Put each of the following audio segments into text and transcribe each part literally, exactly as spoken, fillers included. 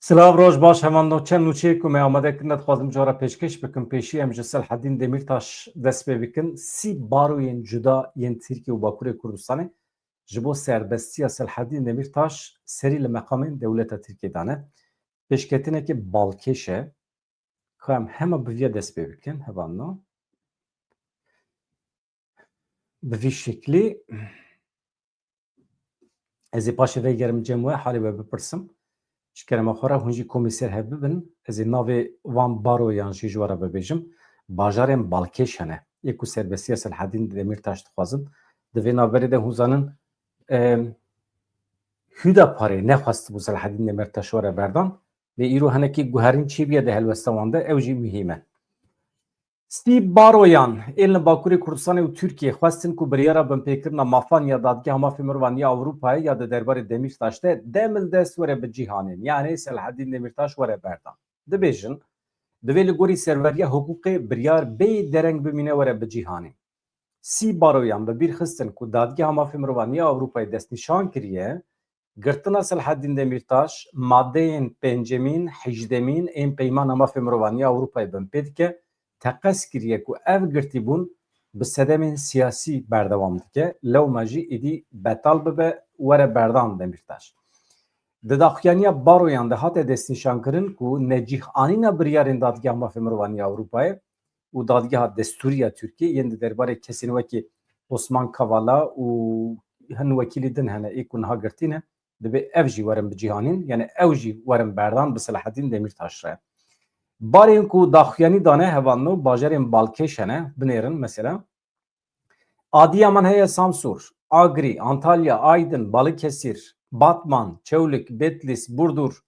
Silav, roj baş, heman no çend nûçeyê ku me amade kirine dixwazim cara pêşkêş bikim. Pêşî em ji Selhedîn Demîrtaş dest pê bikin. Sî baroyên cuda yên Tirkiye û Bakurê Kurdistanê ji bo serbestiya Selhedîn Demîrtaş serî li meqamên dewleta Tirkiye dane. Pêşketinekê balkêş e. Ka em hema bi viya dest pê bikin, hevalno. Bi vî şeklî. Ez ê paşê vegerim cem we, halê we bipirsim. Ji kerema xwe re hûn jî komî ser hev bibin. Ez ê navê van baroyan jî ji we re bibêjim. Bajarên balkêş hene. Yê ku serbestiya Selhedîn Demîrtaş dixwazin. Di vê navberê de hûn zanin, em, Hüdaparê nexwestibû Selhedîn Demîrtaş were berdan. Lê îro hinekî guherîn çêbûye di helwesta wan de, ew jî muhîm e. Sî baroyan ên li Bakurê Kurdistanê û Tirkiyê xwestin ku biryara binpêkirina mafan ya Dadgeha Mafê Mirovan ya Ewropayê ya di derbarê Demîrtaş de demildest were bi cîhanên, yanê Selhedîn Demîrtaş were berdan. Dibêjin, divê li gorî serweriya hiqûqê biryar bêyî dereng bimîne were bi cîhanê. Sî baroyan bi bîr xistin ku Dadgeha Mafê Mirovan ya Ewropayê destnîşan kiriye, girtina Selhedîn Demîrtaş madeyên pêncemîn, hejdemîn ên Peymana Mafê Mirovan ya Ewropayê binpê dike, teqez kiriye ku ev girtîbûn bi sedemên siyasî berdewam dike, lewma jî êdî betal bibe, were berdan Demîrtaş. Di daxuyaniya baroyan de hate destnîşankirin ku necîhanîna biryarên Dadgeha Mafê Mirovan ya Ewropayê û Dadgeha Destûrî ya Tirkiyê yên di derbarê kesên wekî Osman Kavala û hin wekîlî din hene, ê ku niha girtî ne, divê ev jî werin bicîhanîn, yani ew jî werin berdan bi Selahedîn Demîrtaş re. Barên ku daxuyanî dane hevalno bajarên balkêş hene, binêrin mesela. Adiyaman heye, Samsur, Agri, Antalya, Aydin, Balıkesir, Batman, Çewlik, Bitlis, Burdur.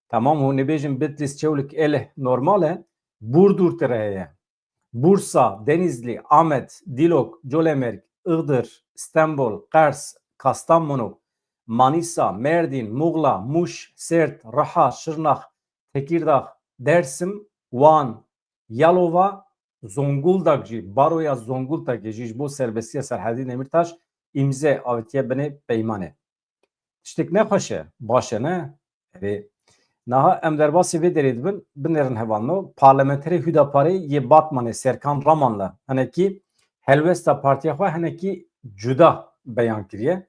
Tamam, hûn nibêjin Bitlis, Çewlik, eleh, normal e. Burdur tire heye. Bursa, Denizli, Amed, Dilok, Colemêrg, Iğdır, Stenbol, Qers, Kastamonu, Manisa, Merdin, Muğla, Muş, Sêrt, Riha, Şirnax, Tekirdağ, Dersim, Wan, Yalova, Zonguldak jî, baroya Zonguldakê jî ji bo serbestiya Serhedî Demîrtaş îmze avêtiye binê peymanê. Tiştek nexweş e, baş e, ne? Erê. Niha em derbasî vê derê dibin, binêrin hevalno. Parlamenterê Hüdaparê yê Batmanê Serkan Ramanlı hinekî helwesta partiya xwe hinekî cuda beyan kiriye.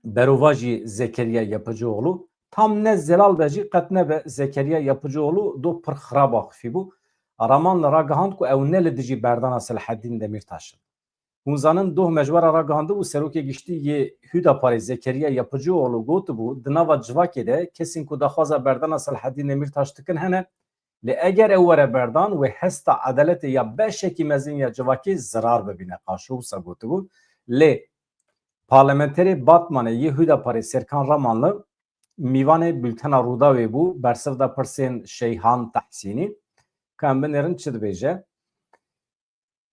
Berovajî Zekeriya Yapıcıoğlu, tam ne zelal be jî qet nebe Zekeriya Yapıcıoğlu do pir xirab axifî bû. Ramanlı ragihand ku ew ne li dijî berdana Selahaddîn Demîrtaş in. Hûn zanin doh me ji we re ragihandibû, serokê giştî yê Hüdaparê Zekeriya Yapıcıoğlu gotibû, di nava civakê de kesên ku daxwaza berdana Selahaddîn Demîrtaş dikin hene, lê eger ew were berdan, wê hesta edaletê ya beşekî mezin ya civakê zirar bibîne. Qaşo wisa gotibû. Lê parlamenterê Batmanê yê Hüdaparê Serkan Ramanlı mîvanê bültena Rûdawê bû, bersiv da pirsên Şeyhan Tahsînî. Ka em binêrin çi dibêje?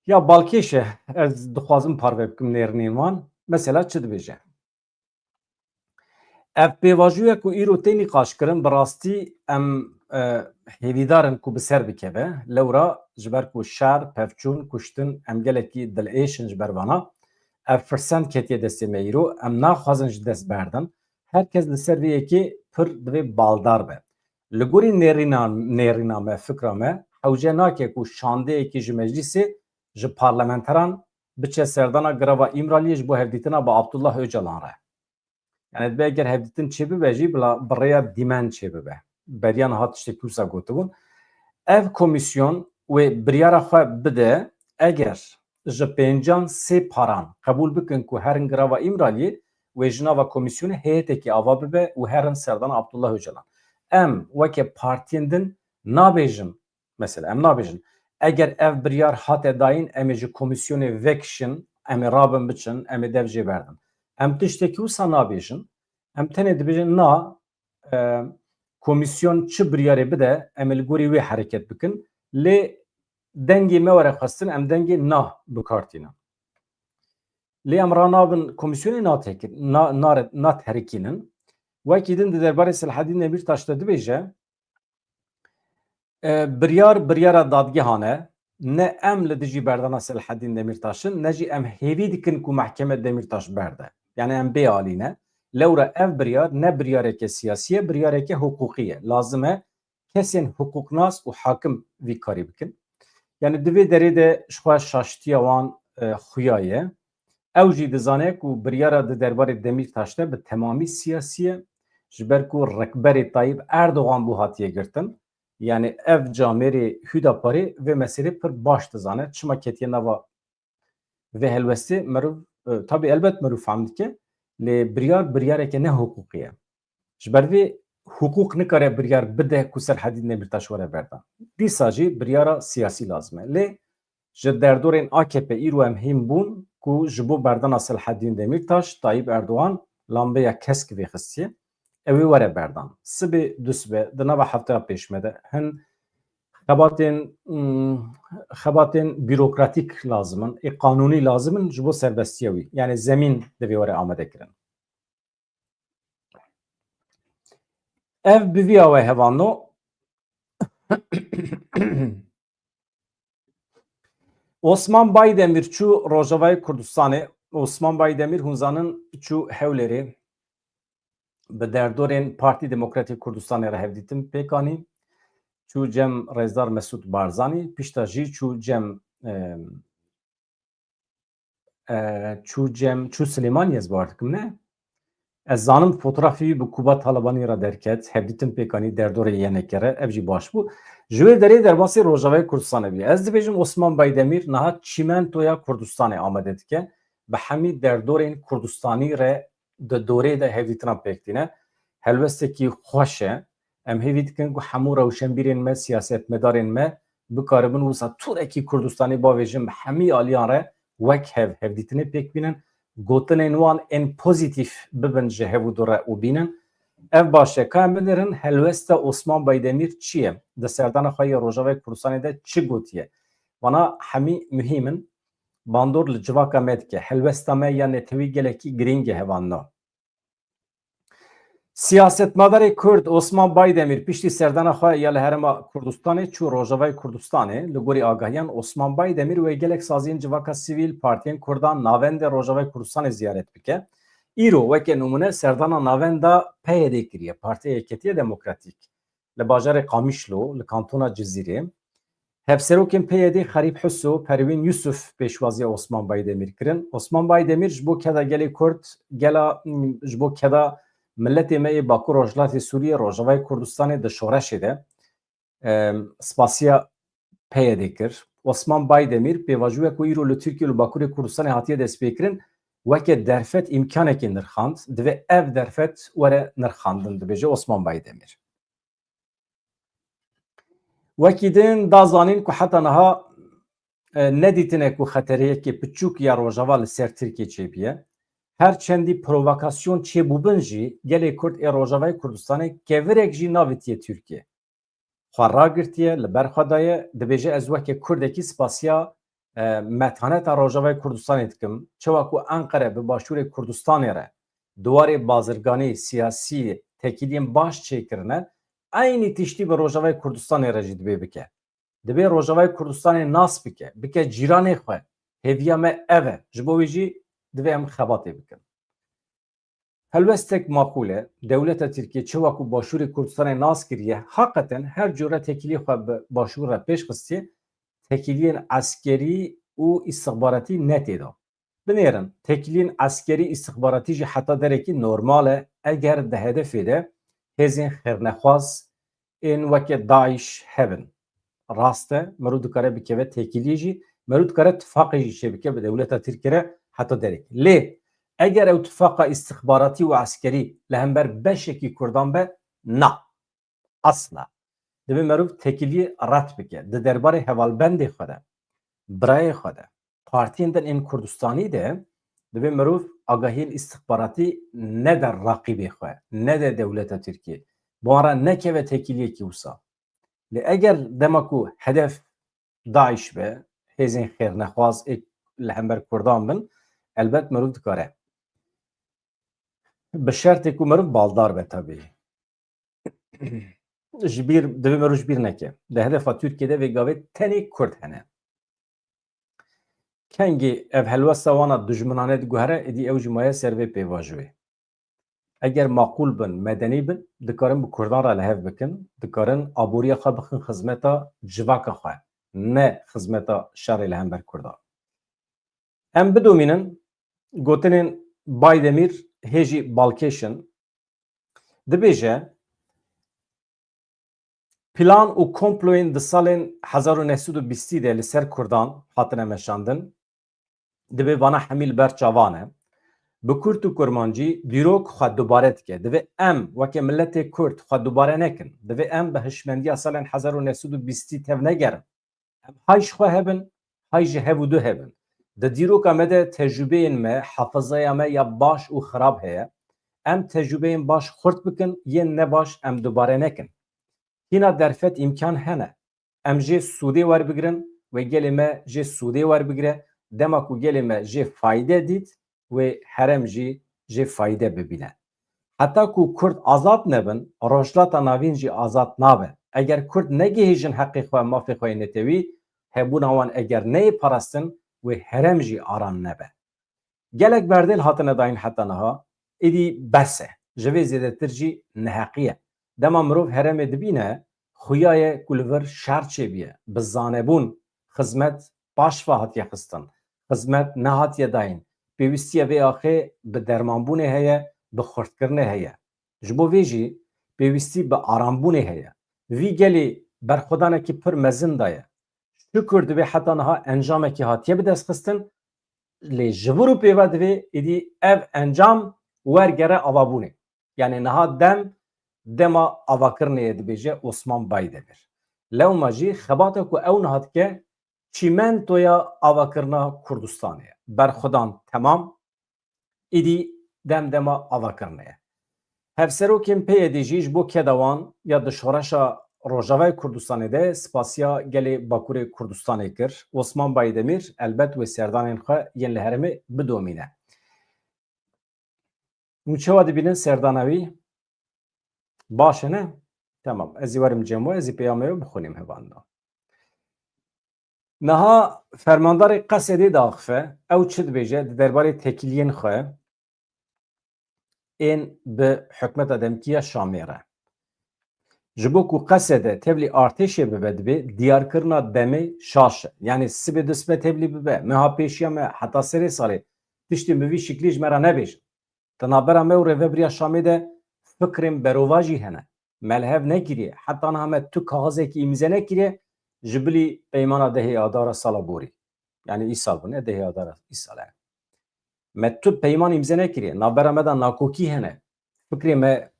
Ya balkêş e, ez dixwazim parve bikim nêrînên wan. Mesela çi dibêje? Ev pêvajoya ku îro tê nîqaş kirin, bi rastî em, e, hêvîdar in ku bi ser bikeve. Lewra ji ber ku şer, pevçûn, kuştin, em gelekî dilêş in ji ber vana. Ev firsend ketiye destê me îro. Em naxwazin ji dest berdin. Her kes li ser vê yekê pir divê baldar be. Li gorî nêrîna, nêrîna me, fikra me, hewce nake ku şandeyekî ji meclîsê ji parlamenteran biçe serdana girava Îmraliyê ji bo hevdîtina bi Abdullah Ocalan re. Yani dibe eger hevdîtin çêbibe jî bila bi rêya dîmen çêbibe. Beriya niha tiştekî wisa gotibûn. Ev komîsyon wê biryara xwe bide, eger ji pêncan sê paran qebûl bikin ku herin girava Îmraliyê, wê ji nava komîsyonê heyetekî ava bibe û herin serdana Abdullah Ocalan. Em weke partiyên din nabêjin, mesela em nabêjin, eger ev biryar hate dayîn, em ê ji komîsyonê vekişin, em ê rabin biçin, em ê dev jê berdin. Em tiştekî wisa nabêjin, em tenê dibêjin na, e, komîsyon çi biryarê bide, em ê li gorî wê hereket bikin. Lê dengê me were xwestin, em dengê na bi kar tînin. Lê em ranabin komîsyonê natekin, na, nare-, naterikînin. Wekî din di derbarê Selahaddîn Demîrtaş de dibêje, e, biryar, biryara dadgehan e. Ne em li dijî berdana Selahaddîn Demîrtaş in, ne jî em hêvî dikin ku mehkeme Demîrtaş berde. Yani em bê alî ne. Lewra ev biryar ne biryareke siyasî ye, biryareke hiqûqî ye. Lazim e kesên hiqûqnas û hakim vî karî bikin. Yani di vê derê de ji xwe şaştiya wan, e, xuya ye. Ew jî dizane ku biryara di derbarê Demîrtaş de bi temamî siyasî ye. Ji ber ku rikberê Tayyip Erdogan bû hatiye girtin. Yani ev camêrê Hüdaparê vê meselê pir baş dizane. Çima ketiye nava vê helwestê? Meriv, e, tabî elbet meriv fehm dike. Lê biryar, biryareke ne hiqûqî ye. Ji ber vê hiqûq nikare biryar bide ku Selhedîn Demîrtaş were berdan. Dîsa jî biryara siyasî lazim e. Lê ji derdorên A K P îro em hîn bûn ku ji bo berdana Selhedîn Demîrtaş, Tayyip Erdogan lambeya kesk vêxistiye. Ew ê were berdan. Sibê, dusibe, di nava hefteya pêşme de hin xebatên, hmm, xebatên bîrokratîk lazim in, ê qanûnî lazim in ji bo serbestiya wî. Yani zemîn divê were amade kirin. Ev bi vî awayî hevalno. Osman Baydemir çû Rojavayê Kurdistanê. Osman Baydemir, hûn zanin, çû Hewlêrê, bi derdorên Partî Demokratîk Kurdistanê re hevdîtin pêk anî. Çû cem Rêzdar Mesûd Barzanî, pişta jî çû cem, e, e, çû cem, çû Silêmaniyê, ez bawer dikim, ne? Ez zanim, fotoğrafî wî bi Kuba Talibanî re derket, hevdîtin pêk anî derdorê Y N K re, ev jî baş bû. Ji wê derê derbasî Rojavayê Kurdistanê bûye. Ez dibêjim Osman Baydemîr niha çîmentoya Kurdistanê amade dike. Bi hemî derdorên Kurdistanî re di dorê de hevdîtina pêk tîne. Helwestekî xweş e. Em hêvî dikin ku hemû rewşenbîrên me, siyasetmedarên me bikaribin wisa tûrekî Kurdistanê bavêjin, bi hemî aliyan re wek hev hevdîtinê pêk bînin, gotinên wan ên pozîtîf bibin ji hev û du re û bînin. Ev baş e. Ka em binêrin helwesta Osman Baydemîr çi ye? Di serdana xwe yê Rojavayê Kurdistanê de çi gotiye? Vana hemî muhîm in. Bandor li civaka me dike. Helwesta me ya netewî gelekî girîng e, hevalno. Siyasetmedarê Kurd Osman Baydemîr piştî serdana xwe ya li Herêma Kurdistanê çû Rojavayê Kurdistanê. Li gorî agahiyan, Osman Baydemîr wê gelek saziyên civaka sivîl, partiyên Kurdan, navendê Rojavayê Kurdistanê ziyaret bike. Îro weke nimûne serdana navenda P Y D kiriye, Partiya Yeketiya Demokratîk, li bajarê Qamişlo, li kantona Cizîrê. Hevserokên P Y D Xerîb Huso, Perwîn Yusuf pêşwaziya Osman Baydemîr kirin. Osman Baydemîr ji bo keda gelê Kurd, gela, ji bo keda miletê me yê Bakur Rojhilatê Sûriyê, Rojavayê Kurdistanê di şoreşê de, em, spasiya P Y D kir. Osman Baydemîr pêvajoya ku îro li Tirkiye û li Bakurê Kurdistanê hatiye destpêkirin, weke derfet îmkanekê nirxand. Divê ev derfet were nirxandin, dibêje Osman Baydemîr. Wekî din da zanîn ku heta niha, e, nedîtine ku xeteriyekê piçûk ya Rojava li ser Tirkiye çêbûye. Her çendî provokasyon çêbûbin jî, gelê Kurd ê Rojavayê Kurdistanê kevirek jî navêtiye Tirkiye. Xwe ragirtiye, li ber xwe daye, dibêje, ez weke Kurdekî spasiya, e, metaneta Rojavayê Kurdistanê dikim. Çawa ku Enqere bi Başûrê Kurdistanê re di warê bazirganî, siyasî, tekîliyên baş çêkirine, eynî tiştî bi Rojavayê Kurdistanê re jî divê bike. Divê Rojavayê Kurdistanê nas bike, bike cîranê xwe. Hêviya me ev e. Ji bo wî jî divê em xebatê bikin. Helwestek maqûl e. Dewleta Tirkiye çawa ku Başûrê Kurdistanê nas kiriye, haqeten her cure tekîlî xwe bi Başûr re pêş xistiye, tekîliyên eskerî û îstixbaratî ne tê de. Binêrin, tekîliyên eskerî, îstixbaratî jî heta derekî normal e, eger di hedefê de hêzên xêrnexwaz ên weke DAIŞ hebin. Rast e, mirov dikare bikeve tekîliyê jî, mirov dikare tifaqê jî çêbike bi dewleta Tirkî re heta derekî. Lê eger ew tifaqa îstixbaratî û eskerî li hember beşekî Kurdan be, na. Asla. Divê mirov tekîliyê red bike. Di derbarê hevalbendê xwe de, birayê xwe de, partiyên din ên Kurdistanî de divê mirov agahiyên îstixbaratî nede raqîbê xwe, nede dewleta Tirkiyê. Bi wan re nekeve tekîliyekî wisa. Lê eger dema ku hedef DAIŞ be, hêzên xêrnexwaz ê li hember Kurdan bin, elbet mirov dikare. Bi şertê ku mirov baldar be tabî. Ji bîr, divê mirov ji bîr neke. Di hedefa Tirkiyê de vê gavê tenê Kurd hene. Kengî ev helwesta wana dijminane diguhere, êdî ew jî maye ser vê pêvajoyê. eger maqûl bin, medenî bin, dikarin bi Kurdan re li hev bikin, dikarin aboriya xwe bixin xizmeta civaka xwe, ne xizmeta şerê li hember Kurdan. Em bidomînin gotinên Baydemîr hê jî balkêş in. Dibêje, plan û komployên di salên hezar û neh sed û bîstî de li ser Kurdan hatine meşandin, divê vana hemî li ber çavan e. Bi Kurd û Kurmancî dîrok xwe dubare dike. Divê em weke miletê Kurd xwe dubare nekin. Divê em bi hişmendiya salên hezar û neh sed û bîstî tevnegerin. Em hay ji xwe hebin, hay ji hev û du hebin. Di dîroka me de tecrûbeyên me, hafizaya me ya baş û xirab heye. Em tecrûbeyên baş xurt bikin, yên ne baş em dubare nekin. Hîna derfet îmkan hene. Em jê sûdê werbigirin, wê gelê me jê sûdê werbigire. Dema ku gelê me jê fayde dît, wê herem jî jê fayde bibîne. Heta ku Kurd azad nebin, Rojhilata Navîn jî azad nabe. Eger Kurd negihîjin heqê xwe, mafê xwe yê netewî, hebûna wan eger neyê parastin, wê herem jî aram nebe. Gelek berdêl hatine dayîn heta niha, êdî bes e. Ji vê zêdetir jî neheqî ye. Dema mirov heremê dibîne, xuya ye ku li vir şer çêbûye. Bi zanebûn xizmet paş ve hatiye xistin. Xizmet nehatiye dayîn. Pêwîstiya vê axê bi dermanbûnê heye, bi xurtkirinê heye. Ji bo vê jî pêwîstî bi arambûnê heye. Vî gelî berxwedanekî pir mezin daye. Şukur divê heta niha encamekî hatiye bidestxistin, lê ji vir û pê ve divê êdî ev encam wergere avabûnê. Yanî niha dem dema avakirinê ye, dibêje Osman Baydemîr. Lewma jî xebata ku ew niha dike çîmentoya avakirina Kurdistanê ye. Berxwedan temam, êdî dem dema avakirinê ye. Hevserokên P Y D'ê jî ji bo keda wan ya di şoreşa Rojavayê Kurdistanê de spasiya gelê Bakurê Kurdistanê kir. Osman Baydemîr elbet wê serdanên xwe yên li herêmê bidomîne. Hûn çawa dibînin serdana wî? Baş e, ne? Tamam. Ez ê werim cem we, ez ê peyama wê bixwînim hevalno. Niha fermandarê Qesedê diaxife, ew çi dibêje di derbarê tekiliyên xwe ên bi hikûmeta demkî ya Şamê re. Ji bo ku Qesede tevlî artêşê bibe, divê diyarkirina demê şaş e. Yanî sibê du sibe tevlî bibe, meha pêşiya me, heta serê salê, tiştên bi vî şiklî ji me re nebêjin. Di navbera me û rêvebiriya Şamê de fikrên berovajî hene. Me li hev nekiriye. Heta niha me tu kaxizekî îmze nekiriye ji bilî peymana dehê Adara sala borî. Yanî îsal bûne, dehê Adara îsal e. Me tu peyman îmze nekiriye. Navbera me de nakokî hene. Fikrê me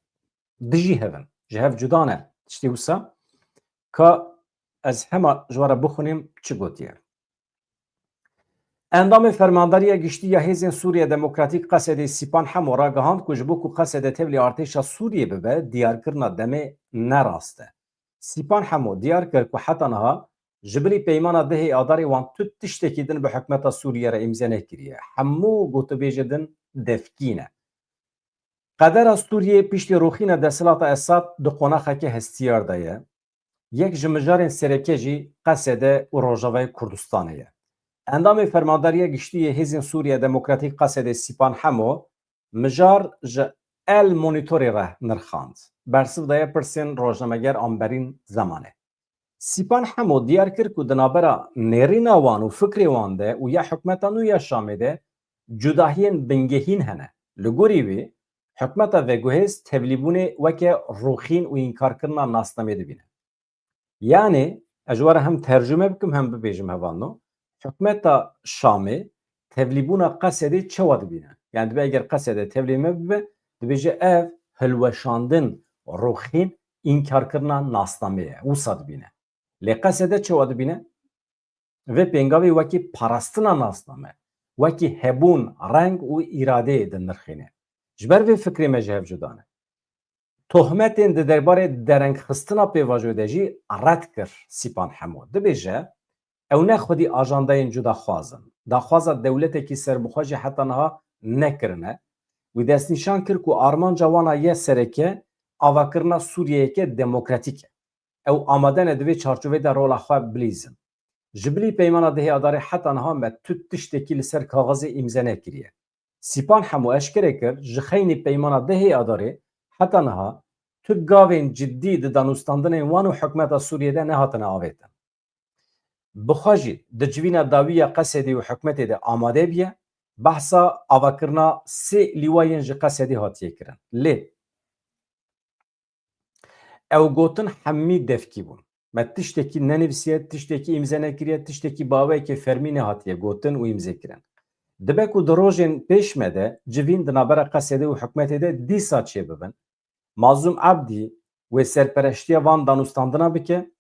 dijî hev in. Ji hev cuda ne. Tiştê wisa ka ez hema ji we re bixwînim çi gotiye. Endamê Fermandariya Giştî ya Hêzên Sûriye Demokratîk Qesedê Sîpan Hemo ragihand ku ji bo ku Qesede tevlî artêşa Sûriyê bibe, diyarkirina demê ne rast e. Sîpan Hemo diyar kir ku heta niha ji bilî peymana dehê Adarê wan tu tiştekî din bi hikûmeta Sûriyê re îmze nekiriye. Hemû gotûbêjê din devkî ne. Qedera Sûriyê piştî rûxîna desthilata Esad di qonaxeke hestiyar de ye. Yek ji mijarên sereke jî Qesede û Rojavayê Kurdistanê ye. Endamê Fermandariya Giştî yê Hêzên Sûriye Demokratîk Qesedê Sîpan Hemo mijar ji El Monitorê re nirxand. Bersiv daye pirsên rojnameger Amberîn Zemanê. Sîpan Hemo diyar kir ku di navbera nêrîna wan û fikrê wan de û ya hikûmeta nû ya Şamê de cudahiyên bingehîn hene. Li gorî wî, hikûmeta veguhêz tevlîbûnê weke rûxîn û înkarkirina nasnameyê dibîne. Yanî, ez ji we re hem tercûme bikim hem bibêjim hevalno, hikûmeta Şamê tevlîbûna Qesedê çawa dibîne? Yanî dibe eger Qesede tevlî me bibe, dibêje ev hilweşandin, rûxîn, înkarkirina nasnameyê ye. Wisa dibîne. Lê Qesede çawa dibîne? Vê pêngavê wekî parastina nasname, wekî hebûn, reng û îradeyê dinirxîne. Ji ber vê fikrê me ji hev cuda ne. Tohmetên di derbarê derengxistina pêvajoyê de jî red kir Sîpan Hemo. Dibêje, ew ne xwedî ajandayên cudaxwaz in. Daxwaza dewletekî serbixwe jî heta niha nekirine. Wî destnîşan kir ku armanca wan a ye sereke avakirina Sûriyeyeke demokratîk e. Ew amade ne di vê çarçovê de rola xwe bilîzin. Ji bilî peymana dehê Adarê heta niha me tu tiştekî li ser kaxizê îmze nekiriye. Sîpan Hemo eşkere kir, ji xeynî peymana dehê Adarê heta niha tu gavên cidî di danûstandinên wan û hikûmeta Sûriyê de nehatine avêtin. Bi xwe jî di civîna dawî ya Qesedê û hikûmetê de amade bûye, behsa avakirina sê lîwayên ji Qesedê hatiye kirin. Lê ew gotin hemî devkî bûn. Me tiştekî nenivîsiye, tiştekî îmze nekiriye, tiştekî bi awayekî fermî nehatiye gotin û îmzekirin. Dibe ku di rojên pêş me de civîn di navbera Qesedê û hikûmetê de dîsa çêbibin, Mazlûm Ebdî wê serpereştiya van danûstandina bike,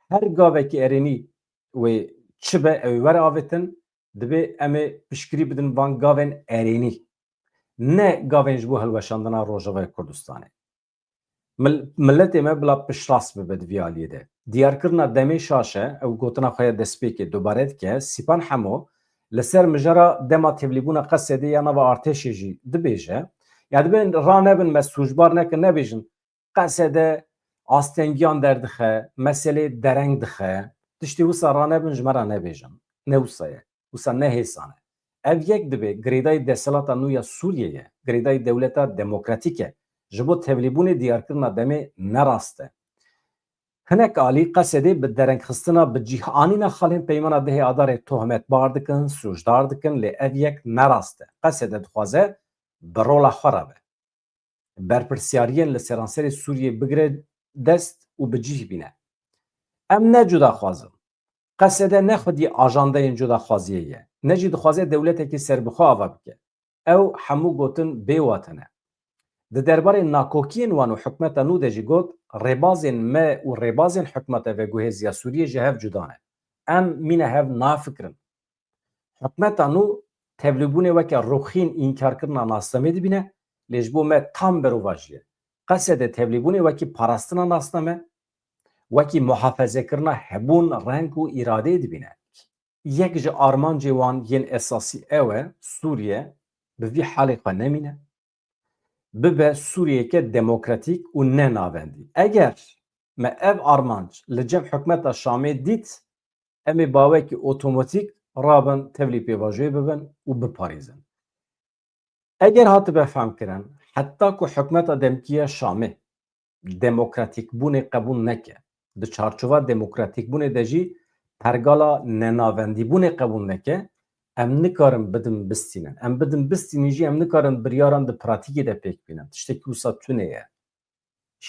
her gavekî erênî wê çi be ew ê were avêtin, divê em ê piştgirî bidin van gavên erênî. Ne gavên ji bo hilweşandina Rojavayê Kurdistanê. Mil-, miletê me bila piştrast bibe di vî aliyê de. Diyarkirina demê şaş e, ew gotina xwe ya destpêkê dubare dike, Sîpan Hemo li ser mijara dema tevlîbûna Qesedê ya nava artêşê jî dibêje. Ya dibên ranebin me sûcbar nekin, nebêjin Qesede astengiyan derdixe, meselê dereng dixe. Tiştê wisa ranebin ji me re nebêjin. Ne wisa ye. Wisa ne hêsan e. Ev yek dibe girêdayî desthilata nû ya Sûriyê ye, girêdayî dewleta demokratîk e. Ji bo tevlîbûnê diyarkirina demê ne rast e. Hinek alî Qesedê bi derengxistina bi cih anîna xalên peymana dehê Adarê tohmetbar dikin, sûcdar dikin, lê ev yek ne rast e. Qesede dixwaze bi rola xwe re be. Berpirsiyariyên li seranserê Sûriyê bigire dest û bi cih bîne. Em ne cudaxwaz in. Qesede ne xwedî ajandeyên cudaxwaziyê ye, ne jî dixwaze dewletekî serbixwe ava bike. Ew hemû gotin bê wate ne. Di derbarê nakokiyên wan û hikûmeta nû de jî got, rêbazên me û rêbazên hikûmeta veguhêz ya Sûriyê ji hev cuda ne. Em mîna hev nafikirin. Hikûmeta nû tevlîbûnê weke rûxîn înkarkirina nasnamê dibîne, lê ji bo me tam berovajî ye. Qesede tevlîbûnê wekî parastina nasname, wekî muhafezekirina hebûn, reng û îradeyê dibîne. Yek ji armancê wan yên esasî ew e, Sûriye bi vî halê xwe nemîne, bibe Sûriyeke demokratîk û ne navendî. Eger me ev armanc li cem hikûmeta Şamê dît, em ê bawekî otomatîk rabin tevlî pêvajoyê bibin û biparêzin. Eger hatibe femkirin, heta ku hikûmeta demkî ya Şamê demokratîkbûnê qebûl neke, di çarçova demokratîkbûnê de jî pergala nenavendîbûnê qebûl neke, em nikarin bidin bistînin. Em bidin bistînin jî em nikarin biryaran di pratîkê de pêk bînin. Tiştekî wisa tune ye.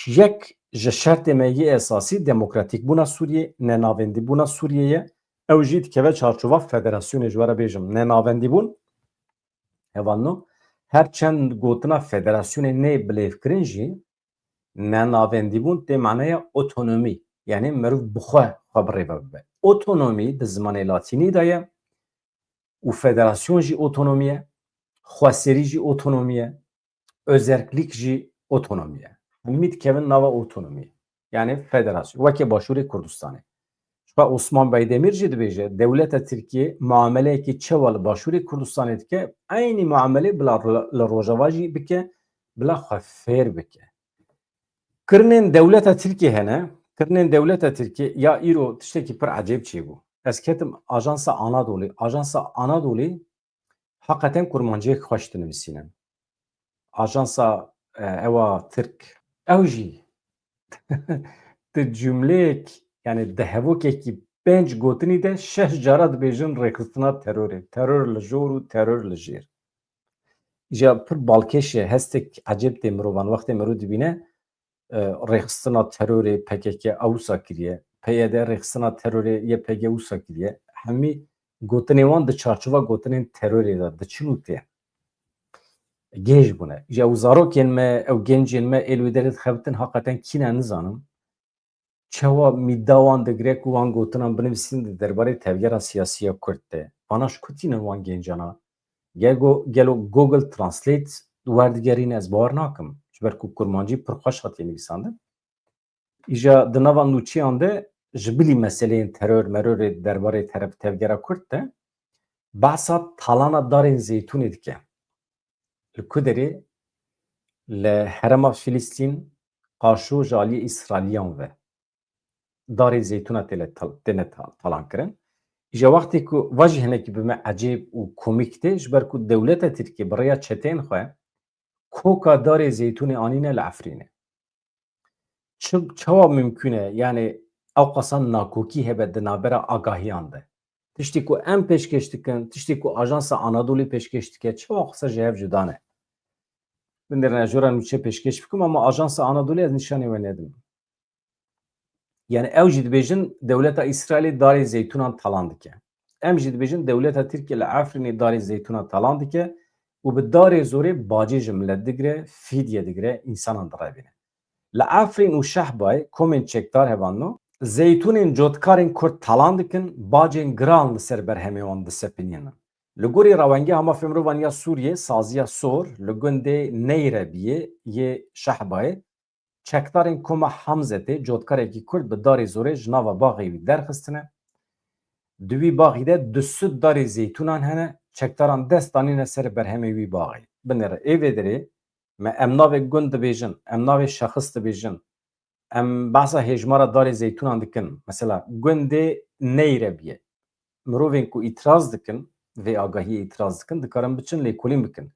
Yek ji şertê me yê esasî demokratîkbûna Sûriyê, nenavendîbûna Sûriyê ye. Ew jî dikeve çarçova federasyonê, ji we re bêjim. Nenavendîbûn, hevalno, her çend gotina federasyonê nê bilêvkirin jî, nenavendîbûn tê maneya otonomî, yanî meriv bi xwe xwe bi rê ve bibe. Otonomî di zimanê latînî de ye û federasyon jî otonomî ye, xweserî jî otonomî ye, özerklik jî otonomî ye. Hemî dikevin nava otonomî, yanî federasyon, weke Başûrê Kurdistanê. Ji xwe Osman Baydemîr jî dibêje, dewleta Tirkiyê muameleyekî çawa li Başûrê Kurdistanê dike, eynî muamelê bila li Rojava jî bike, bila xwe fêr bike. Kirinên dewleta Tirkiyê hene, kirinên dewleta Tirkiyê ya îro tiştekî pir ecêb çêbû. Ez ketim Ajansa Anadolî. Ajansa Anadolî heqeten kurmanciyek xweş dinivîsînin. Ajansa, e, ewa Tirk. Ew jî di cumleyek, yanî di hevokekî pênc gotinî de şeş cara dibêjin rêxistina terorê. Teror li jor û teror li jêr. Îja pir balkêş e, hestek ecêb tê mirovan wextê mirov dibîne, e, rêxistina terorê P K K ew wisa kiriye, P Y D rêxistina terorê Y P G wisa kiriye. Hemî gotinên wan di çarçova gotinên terorê de diçin û tên. Gêj bûne. Îja ew zarokên me, ew gencên me ê li wê derê dixebitin, heqeten kî ne nizanim. Çawa mîda wan digire ku wan gotinan binivîsîn di derbarê tevgera siyasî ya Kurd de? Vana ji ku tînin wan gencana? Gelo, gelo Google Translate werdigerîne? Ez bawer nakim. Ji ber ku kurmancî pir xweş hatiye nivîsandin. Îja di nava nûçeyan de ji bilî meseleyên teror merorê di derbarê teref tevgera Kurd de behsa talana darên zeytûnê dike. Li ku derê? Li herêma Filistîn qaşo ji aliyê Îsraîliyan ve darê zeytûna têle tal-, têne tal-, talan kirin. Îja wextê ku va jî hinekî bi me ecêb û komîk tê, ji ber ku dewleta Tirkiyê bi rêya çeteyên xwe koka darê zeytûnê anîne li Efrînê. Çi, çawa mimkûn e? Yani ew qasa nakokî hebe di navbera agahiyan de. Tiştê ku em pêşkêş dikin, tiştê ku Ajansa Anadolî pêşkêş dike, çawa qasa ji hev cuda ne? Binêrin ez jora nûçe pêşkêş bikim, ama Ajansa Anadolî ez nîşanê we nedim. Yani ew jî dibêjin dewleta Îsraîlê darê zeytûnan talan dike. Em jî dibêjin dewleta Tirkiye li Efrînê darê zeytûnan talan dike û bi darê zorê bacê ji milet digire, fîdye digire, însanan direvîne. Li Efrîn û Şehbayê komên çekdar hevalno, zeytûnên cotkarên Kurd talan dikin, bacên giran li ser berhemê wan disepinînin. Li gorî Rewengê Hema Mirovaniya Sûriyê, saziya sor li gundê Neyrebiyê yê Şehbayê, çekdarên Koma Hemzetê cotkarekî Kurd bi darê zorê ji nava baxê wî derxistine. Di wî baxî de du sed darê zeytûnan hene, çekdaran dest danîne ser berhemê wî baxê. Binêre ê vê derê me em navê gund dibêjin, em navê şexis dibêjin, em behsa hêjmara darê zeytûnan dikin. Mesela gundê Neyrebiye. Mirovên ku îtiraz dikin, vê agahiyê îtiraz dikin, dikarin biçin lêkolîn bikin.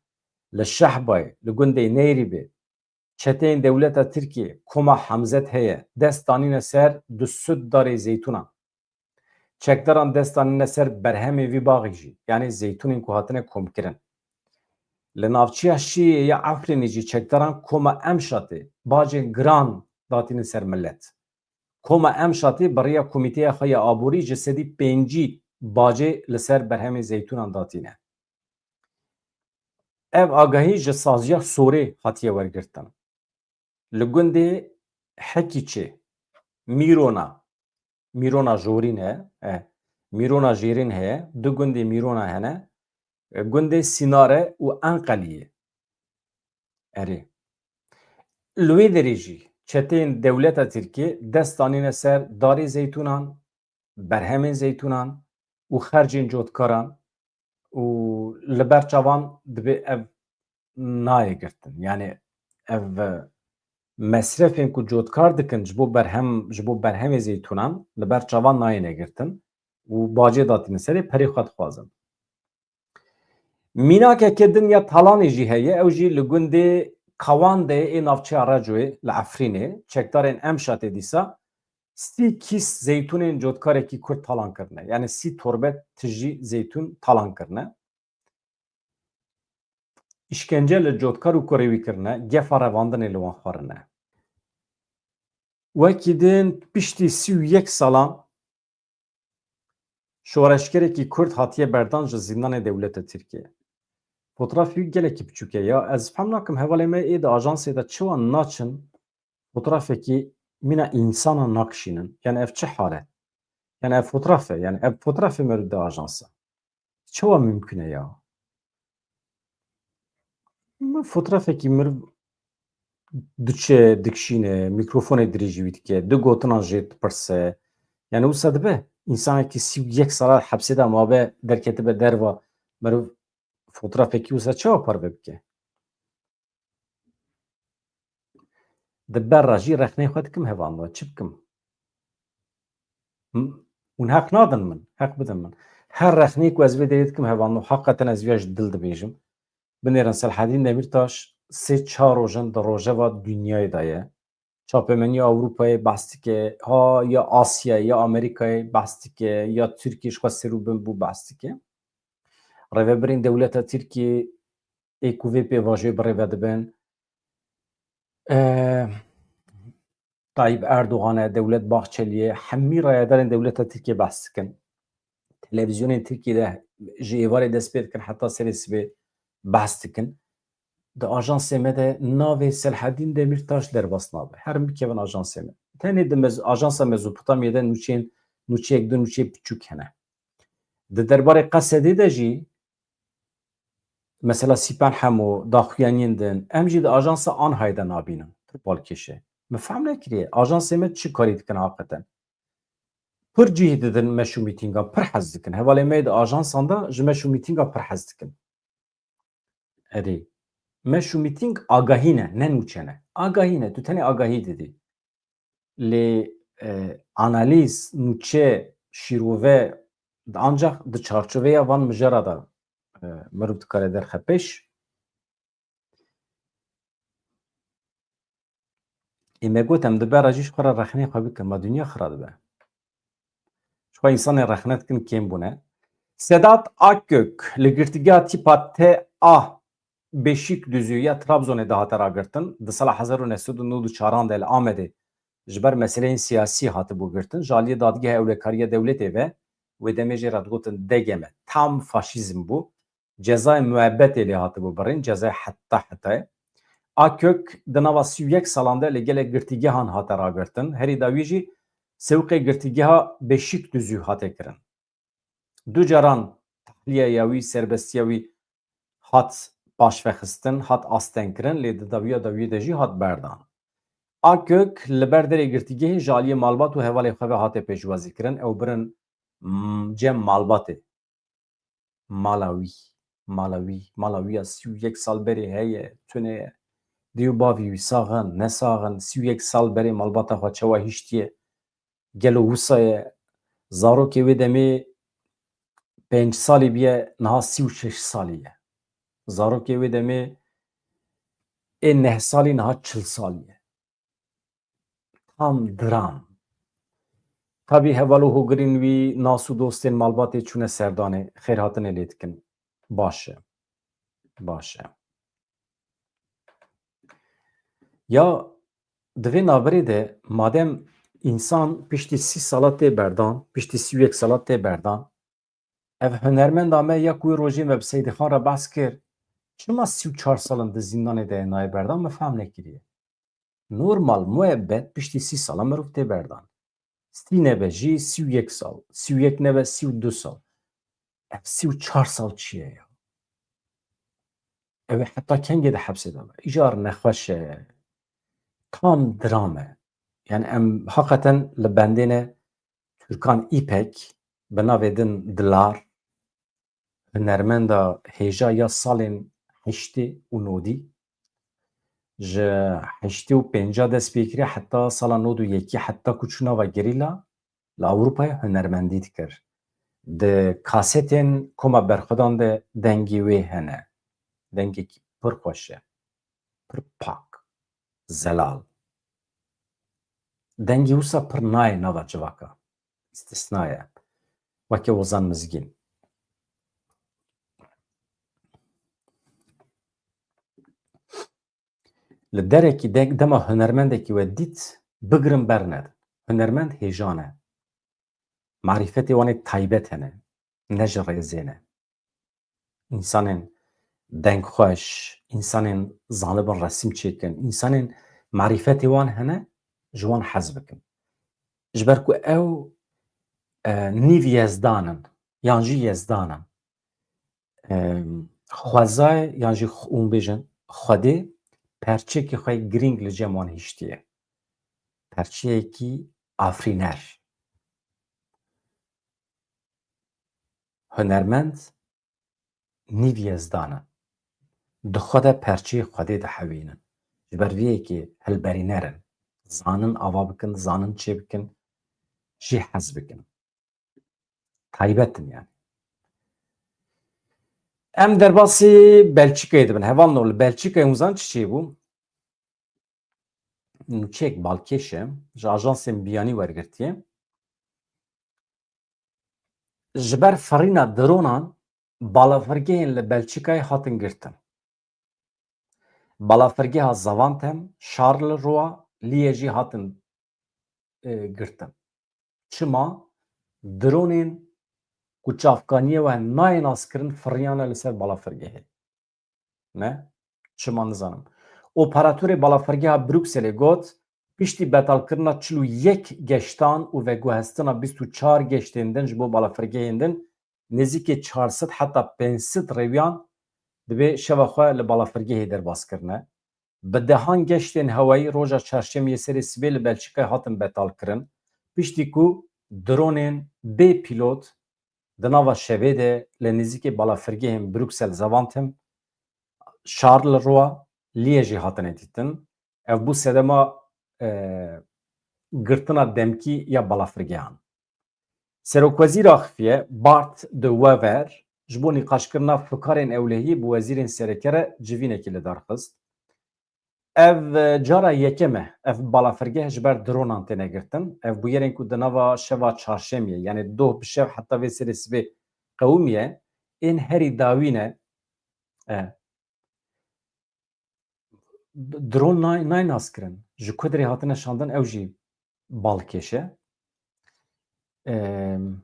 Li Şehbayê, li gundê Neyrîbê, çeteyên dewleta Tirkiyê, Koma Hemzet heye, dest danîne ser du sed darê zeytûnan. Çekdaran dest danîne ser berhemê vî baxî jî, yanî zeytûnên ku hatine komkirin. Li navçeya Şiyê ya Efrînê jî çekdaran Koma Emşatê bacên giran datînin ser milet. Koma Emşatê bi rêya komîteya xwe ya aborî ji sedî pêncî bacê li ser berhemê zeytûnan datîne. Ev agahî ji saziya Sorê hatiye wergirtin. Li gundê Hekîçê, Mîrona, Mîrona Jorîn e, e, Mîrona Jêrîn heye, du gundê Mîrona hene, e, gundê Sînare û Enqeliyê. Erê. Li wê derê jî çeteyên dewleta Tirkiyê dest danîne ser darê zeytûnan, berhemên zeytûnan û xercên cotkaran û li ber çavan dibê ev nayê girtin. Yani ev, e, mesrefên ku cotkar dikin ji bo berhem, ji bo berhemê zeytûnan li ber çavan nayêne girtin û bacê datîne serê, perê xwe dixwazin. Mînakeke din ya talanê jî heye, ew jî li gundê Kawandeyê ê navçeya Recoyê li Efrînê, çekdarên Emşatê dîsa sî kîs zeytûnên cotkarekî Kurd talan kirine. Yani sî torbe tijî zeytûn talan kirine. Îşkence li cotkar û kurê wî kirine, gefa revandinê li wan xwarine. Wekî din piştî sî û yek salan şoreşgerekî Kurd hatiye berdan ji zîndanê dewleta Tirkiyê. Fotrafê wî gelekî biçûk e ya. Ez fem nakim hevalê me ê di ajansê de çawa naçin fotrafekî mîna însana nakişînin. Yani ev çi hal e? Yani ev fotraf e. Yani ev fotrafê meriv di ajansa. Çawa mimkun e ya? Min fotrafekî meriv diçe, dikişîne, mîkrofonê dirêjî wî dike, du gotinan jê dipirse. Yani wisa dibe, însanekî sî û yek sala hepsê de mabe, derketibe derva, meriv fotrafekî wisa çawa parve bike? Di ber re jî rexneyê xwe dikim hevalno, çi bikim? M-, hûn heq nadin min, heq bidin min. Her rexneyê ku ez vê derê dikim hevalno, heqeten ez viya ji dil dibêjim. Binêrin Selhedîn Demîrtaş sê çar roj in di rojeva dinyayê de ye. Çapemeniya Ewropayê behs dike, ha ya Asyayê, ya Amerîkayê behs dike, ya Tirkiyê ji xwe ser û bin bû behs dike. Rêvebirên dewleta Tirkiyê ê ku vê pêvajoyê bi rê ve dibin, e, Tayyip Erdogan e, Dewlet Bahçelî ye, hemî rayedarên dewleta Tirkiyê behs dikin. Televîzyonên Tirkiyê de ji êvarê dest pê dikin heta serê sibê behs dikin. Di ajansê me de navê Selhedîn Demîrtaş derbas nabe. Herin bikevin ajansê me. Tenê di mez-, ajansa Mezopotamyê de nûçeyên, nûçeyek du nûçeyê piçûk hene. Di derbarê Qesedê de jî mesela Sîpen Hemo, daxuyaniyên din, em jî di ajansa Anhayê de nabînin. Pir balkêş e. Min fehm nekiriye. Ajansê me çi karî dikin haqeten? Pir cihê didin meş û mîtîngan, pir hez dikin. Hevalê me yê di ajansan de ji meş û mîtîngan pir hez dikin. Erê. Meş û mîtîng agahî ne, ne nûçe ne. Agahî ne, tu tenê agahî didî. Lê, e, analîz, nûçe, şîrove, Ancak di çarçoveya van mijara de, e, mirov dikare derxe pêş. Ê me got em di bera jî ji xwe re rexneyê xwe bikin, ma dinya xira dibe. Ji xwe însanê rexne dikin kêm bûne. Sedat Akgök li girtîgeha tîpa T A Beşikdüzü ya Trabzonê de hate ragirtin. Di sala hezar û neh sed û nod û çaran de li Amedê ji ber meseleyên siyasî hatibû girtin. Ji aliyê Dadgeha Ewlekariya Dewletê ve wê demê jê re digotin D G M. Tam faşîzm bû. Cezayê muebbetê lê hatibû birîn, cezayê heta hetayê. Akök di nava sî û yek salan de li gelek girtîgehan hate ragirtin. Herî dawî jî sewqê girtîgeha Beşikdüzü hate kirin. Du caran tahliyeya wî, serbestiya wî hat paşvexistin, hat astengkirin, lê di dawiya dawiyê de jî hat berdan. Akök li ber derê girtîgehê ji aliyê malbat û hevalê xwe ve hate pêşwazîkirin, ew birin, mm, cem malbatê. Mala wî, mala wî, mala wî ya sî û yek sal berê heye, tune ye. Dê û bavî wî sax in, ne sax in, sî û yek sal berê malbata xwe çawa hiştiye? Gelo wisa ye? Zarokê wê demê pênc salî bûye, niha sî û şeş salî ye. Zarokê wê demê ê neh salî, niha çil salî ye. Tam diram. Tabî heval û hogirên wî, nas û dostên malbatê çûne serdanê, xêrhatinê lê dikin. Baş e. Baş e. Ya di vê navberê de madem însan piştî sî sala tê berdan, piştî sî û yek sala tê berdan, ev hunermenda me ya ku wê rojê me bi Seydîxan re behs kir, çima sî û çar sal in di zîndanê de ye nayê berdan, min fehm nekiriye. Normal, muebbet piştî sî sala mirov tê berdan. Sî nebe jî sî û yek sal, sî û yek nebe sî û du sal. Ev sî û çar sal çi ye ya? Ew ê heta kengê di hepsê de be? Îcar nexweş e. Tam diram e. Yani em heqeten li bendê ne Türkan İpek, bi navê din Dilar, hunermenda hêja ya salên heştê û nodî, ji heştê û pênca dest pê kiriye heta sala nod û yekî, heta ku çû nava gerîla, li Ewropayê hunermendî dikir. Di kasetên Koma Berxwedan de dengê wê hene. Dengekî pir xweş e. Pir pak. Zelal. Dengê wisa pir nayê nava civaka. Îstisna ye. Weke Ozan Mizgîn. Li derekî de-, dema hunermendekî we dît, bigirin bernedin. Hunermend hêjan e. Marîfetê wan ê taybet hene, ne ji rêzê ne. Însanên dengxweş, însanên zanibin resim çêkin, însanên marîfetê wan hene, ji wan hez bikin. Ji ber ku ew, e, nîv yezdan in, yan jî yezdan in. Em, xwezayê, yan jî x-, hûn bêjin, Xwedê perçeyekî xwe girîng li cem wan hiştiye. Perçeyekî afirîner. Hunermend nîv yezdan e. Di xwe de perçeyê Xwedê dihewînin. Ji ber vê yekê hilberîner in. Zanin ava bikin, zanin çê bikin, jê hez bikin. Taybet in yani. Em derbasî Belçîkayê dibin. Hevalno, li Belçîkayê hûn zan çi çêbû? Nûçeyek balkêş e, ji ajansên biyanî wergirtiye. Ji ber firîna dronan balafirgehên li Belçîkayê hatin girtin. Balafirgeha Zaventem, Charleroi, Liège jî hatin, e, girtin. Çima? Dronên ku çavkaniyê we nayê naskirin firiyane li ser balafirgehê. Ne? Çima nizanim. Operatorê balafirgeha Brukselê got, piştî betalkirina çil û yek geştan û veguhestina bîst û çar geştên din ji bo balafirgehên din, nêzîkî çar sed heta pênc sed rêwiyan dibê şeva xwe li balafirgehê derbas kirine. Bi dehan geştên hewayî roja çarşemiyê serê sibê li Belçîkayê hatin betalkirin, piştî ku dronên bê pîlot di nava şevê de li nêzîkî balafirgehên Bruksel, Zaventem, Charleroi, Liège jî hatine dîtin. Ev bû sedema, e, girtina demkî ya balafirgehan. Serokwezîr axifiye Bart de Wever ji bo nîqaşkirina fikarên ewlehiyê bi wezîrên sereke re civînekî li dar xist. Ev, e, cara yekem e. Ev balafirgeh ji ber dronan têne girtin. Ev bûyerên ku di nava şeva çarşemiyê, yanî doh bi şev heta vê serê sibê qewimiye, ên herî dawî ne. E, d-, dron nay-, nayê naskirin. Ji ku derê hatine şandin, ew jî balkêş e. Em,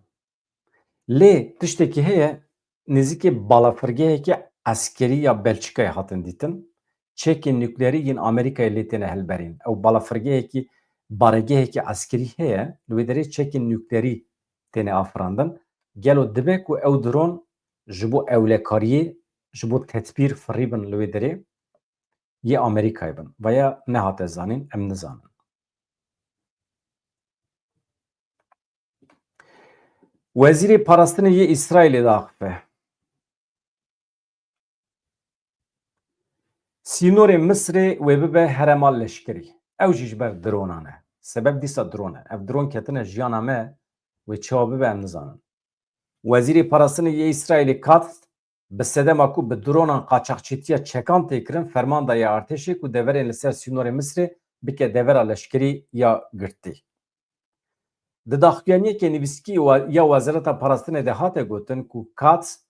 Lê tiştekî heye, nêzîkî balafirgehekî eskerî ya Belçîkayê hatin dîtin. Çekên nukleerî yên Amerîkayê lê têne hilberîn. Ew balafirgehekî, baregehekî eskerî heye, li wê derê çekên nukleerî têne afirandin. Gelo dibe ku ew dron ji bo ewlekariyê, ji bo tedbîr firîbin li wê derê yê Amerîkayê bin? Vaya nehate zanîn, em nizanin. Wezîrê Parastinê yê Îsraîlê diaxife, sînorê Misirê wê bibe herêma leşkerî. Ew jî ji ber dronan e. Sebeb dîsa dron e. Ev dron ketine jiyana me, wê çawa bibe em nizanin. Wezîrê Parastinê yê Îsraîlê Katz bi sedema ku bi dronan qaçaxçîtiya çekan tê kirin, ferman daye artêşê ku deverên li ser sînorê Misirê bike devera leşkerî ya girtî. Di daxuyaniyeke nivîskî wa-, ya Wezareta Parastinê de hate gotin ku Katz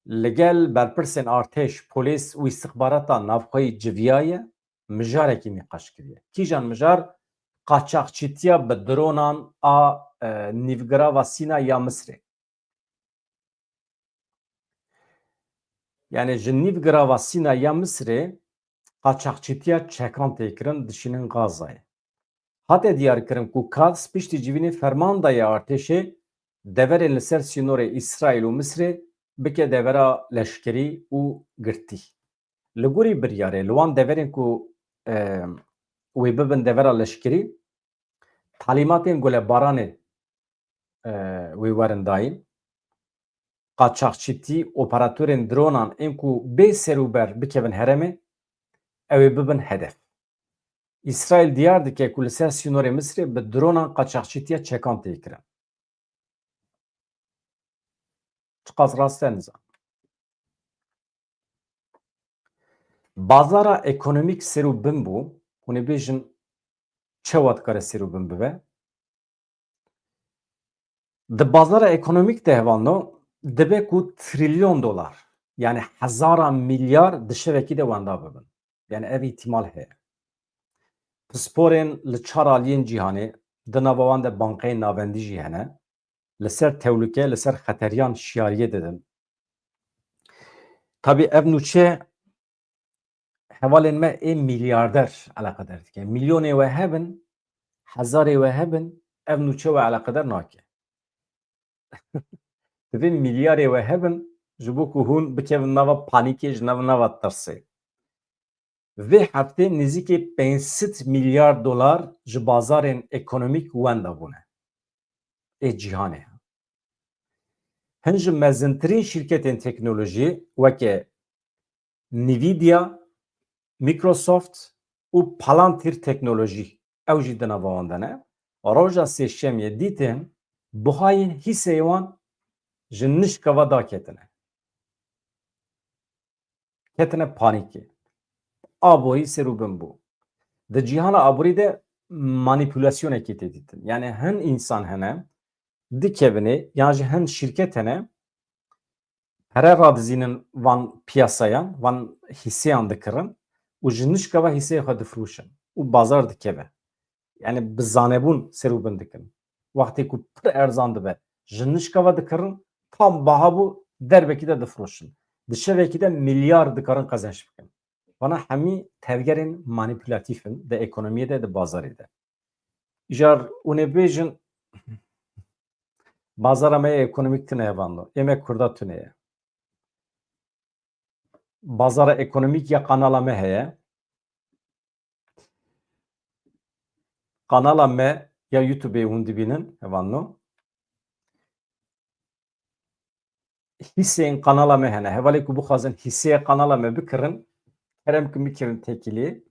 li gel berpirsên artêş, polîs û îstixbarata navxweyî civiyaye, mijarekî nîqaş kiriye. Kîjan mijar? Qaçaxçîtiya bi dronan a, e, nîvgirava Sîna ya Misirê. Yanî ji nîvgirava Sîna ya Misirê qaçaxçîtiya çekan tê kirin, dişînin Gazayê. Hate diyarkirin ku Katz piştî civînê ferman daye artêşê deverên li ser sînorê Îsraîl û Misirê bike devera leşkerî û girtî. Li gorî biryarê, li wan deverên ku, e, wê bibin devera leşkerî, talîmatên gulebaranê, e, wê werin dayîn. Qaçaxçîtî, operatorên dronan ên ku bê serûber bikevin herêmê, ew ê bibin hedef. Îsraîl diyar dike ku li ser sînorê Misirê bi dronan qaçaxçîtiya çekan tê kirin. Çiqas rast e, nizanim. Bazara ekonomîk ser û bin bû. Hûn ê bêjin, çawa dikare ser û bin bibe? Di bazara ekonomîk de, hevalno, dibe ku trilyon dolar, yanî hezara milyar di şevekî de wenda bibin. Yanî ev îhtimal heye. Pisporên li çar aliyên cîhanê, di nava wan de bankeyên navendî jî hene, li ser tehlûke, li ser xeteriyan şiyariyê didin. Tabî ev nûçe hevalên me ê milyarder eleqedar dike. Milyonê we hebin, hezarê we hebin, ev nûçe we eleqedar nake. Divê milyarê we hebin, ji bo ku hûn bikevin nava panîkê, ji nav nava tirsê. Vê heftê nêzîkî pênc sed milyar dolar ji bazarên ekonomîk wenda bûne. Ê cîhanê. Hin ji mezintirîn şîrketên teknolojiyê weke Nvidia, Microsoft û Palantir Teknolojî, ew jî di nava wan de ne, roja sêşemiyê dîtin buhayên hîseyê wan ji nişka ve daketine. Ketine panîkê. Aborî ser û bin bû. Di cîhana aborî de manîpulasyonekî tê dîtin. Yanî hin însan hene, dikevine, yan jî hin şîrket hene, pere radizînin van piyasayan, van hîseyan dikirin û ji nişka ve hîseyê xwe difroşin û bazar dikeve. Yanî bi zanebûn ser û bin dikin. Wextê ku pir erzan dibe, ji nişka ve dikirin, tam baha bû, derbekî de difroşin. Di şevekî de milyar dikarin qezenç bikin. Vana hemî tevgerên manîpulatîf in di ekonomiyê de, di bazarê de. Îcar hûn ê bêjin, bazara me yê ekonomîk tune ye, hevalno. Ê me Kurda tune ye. Bazara ekonomîk ya kanala me heye. Kanala me ya YouTubeê hûn dibînin, hevalno. Hîseyên kanala me hene. Hevalê ku bixwazin hîseyê kanala me bikirin, kerem kin bikevin têkiliyê.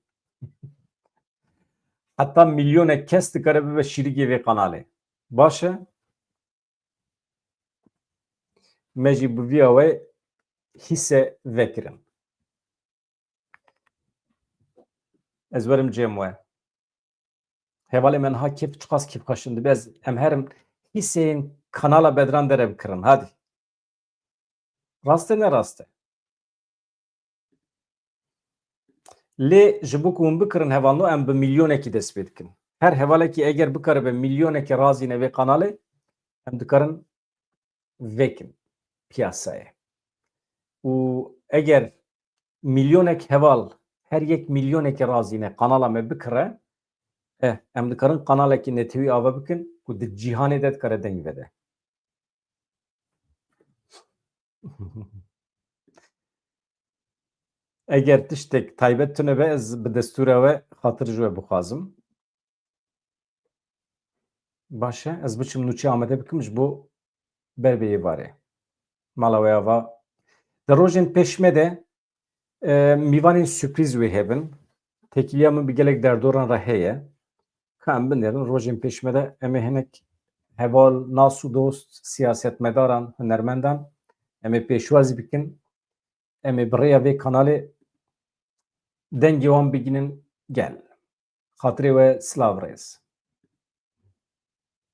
Heta milyonek kes dikare bibe şîrigê vê kanalê. Baş e? me jî bi vîya we hîse vekirin. Ez werim cem we. Hevalê me niha kêf, çiqas kêfxweş in dibe. Ez, em herin hîseyên kanala Bedran derebikirin. Hadi. Rast e, ne rast e? Lê ji bo ku hûn bikirin hevalno, em bi milyonekî dest pê dikin. Her hevalekî eger bikaribe milyonekî razîne vê kanalê, em dikarin vekin piyasayê. Û eger milyonek heval her yek milyonekî razîne kanala me bikire, eh, em dikarin kanalekî netewî ava bikin ku di cîhanê de dikare deng vede. Eger tiştek taybet tune be, ez bi destûra we xatir ji we bixwazim. Baş e, ez biçim nûçe amade bikim ji bo ber bê êvarê. Mala we ava. Di rojên pêş me de, e, mîvanên sürprîz wê hebin. Têkiliya min bi gelek derdoran re heye. Ka em binêrin, rojên pêş me de em ê hinek heval, nas û dost, siyasetmedaran, hunermendan em ê pêşwazî bikin. Em ê bi rêya vê kanalê dengê wan bigihînin gel. Xatirê we silav rêz.